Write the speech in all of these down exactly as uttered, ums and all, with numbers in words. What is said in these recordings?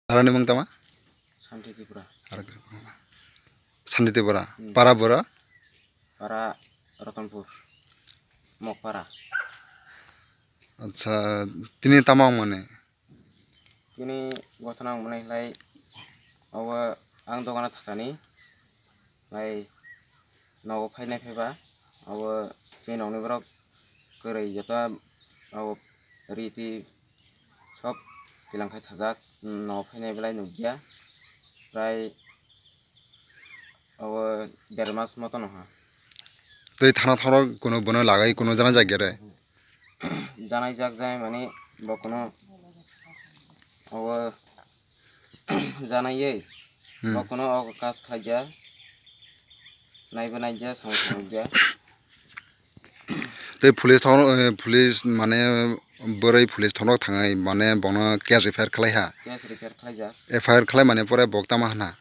Parani mung tama? Santi Tripura. Santi Tripura. Hmm. Para bura? Para Ratanpur. Mokpara. Acha, tini tama mane? Tini gotona mane lai, abo ang dogana thani. Lai nogo phainai phaiba, abo chini nokni borok kwrwi joto abo riti sob kilang khai thajak, nogo phainai belai nukya, prai abo der mas moto nokha. Tei thana thoro kuno bono lagai kuno jana jagya re? Janai jak jai mani bo kuno abo janai ye. Hmm. Bo kuno o kas khaija. Naibo naija, samung samung ja. Tei police thong, eh, police mane bwrwi police thongrok thangwi mane bono case refer khlai ha. Case refer khlai jak. F I R khlai mane pore bok tama hana.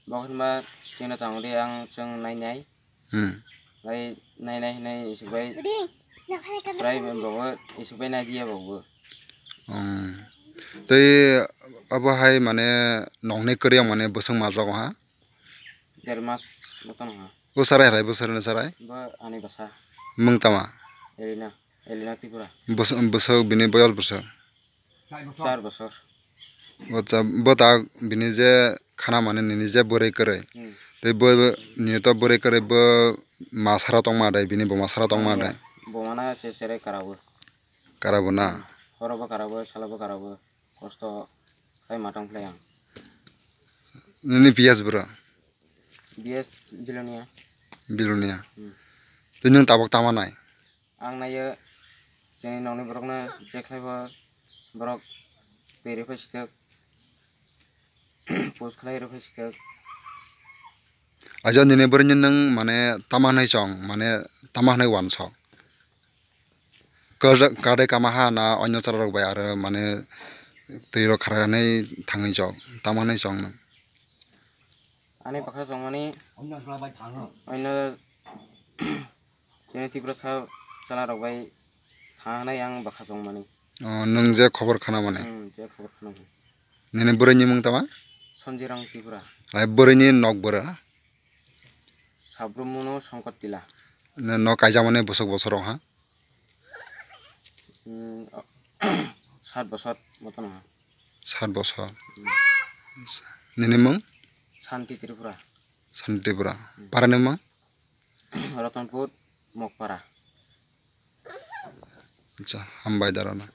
Bok hinba chini tong di ang chwng nai nai. Hmm. Lai nai nai hinai isuk bai. Prai bo isuk bai nai dia bo. Hmm. Tei abo hai mane nokni kwrwi mane bwswng majak ha. Der mas moto nokha. O sarai harai, bo sarai na sarai? Bo ani basa. Mung tama? Elina, Elina Tripura. Bwswk, bwswk bini boyol bwswk? Char bosor. Bo ta, bo ta bini je khana mane nini je bwrwi kwrwi. Hmm. Tei bo, bo, nini to bwrwi kwrwi bo ma sara tongma dai, bini bo ma sara tongma dai. Bo mana se sere karabo. Karabo na? Horo bo karabo, salo bo karabo. Kosto khai matang phlai ang. Nini B S bro? B S Bilonia. Bilonia. Hmm. Tei nwng tabok tama nai? Ang naiyo chini nokni borokno je khlai bo borok twi rw phai swkak, post khlai rw phai swkak. Ajo nini bwrwini nwng mane tama hwnwi chong, mane tama hwnwi uansok? Kajak, kadai kama ha na onyo chwla rok bai aro mane twi rok kharani thangwi chok, tama hwnwi chong nwng? Ani bwkha chongmani onyo chini Tiprasa chwla rok bai thang hwnwi ang bwkha chongmani. O, nwng je khobor khna mane? Hmm, je khobor khna mani. Nini bwrwini mung tama? Sonjirang Tripura. Ai bwrwini nok bwrw? Sabrum muno Songkot Tila. Nok kaijak mani bwswk bosor rok ha? Hmm, sat bosor moto nokha. Sat bosor. Hmm. Nini mung? Santi Tripura. Santi Tripura. Hmm. Parani mung? Ratanpur, Mokpara. Acha, hambai darana.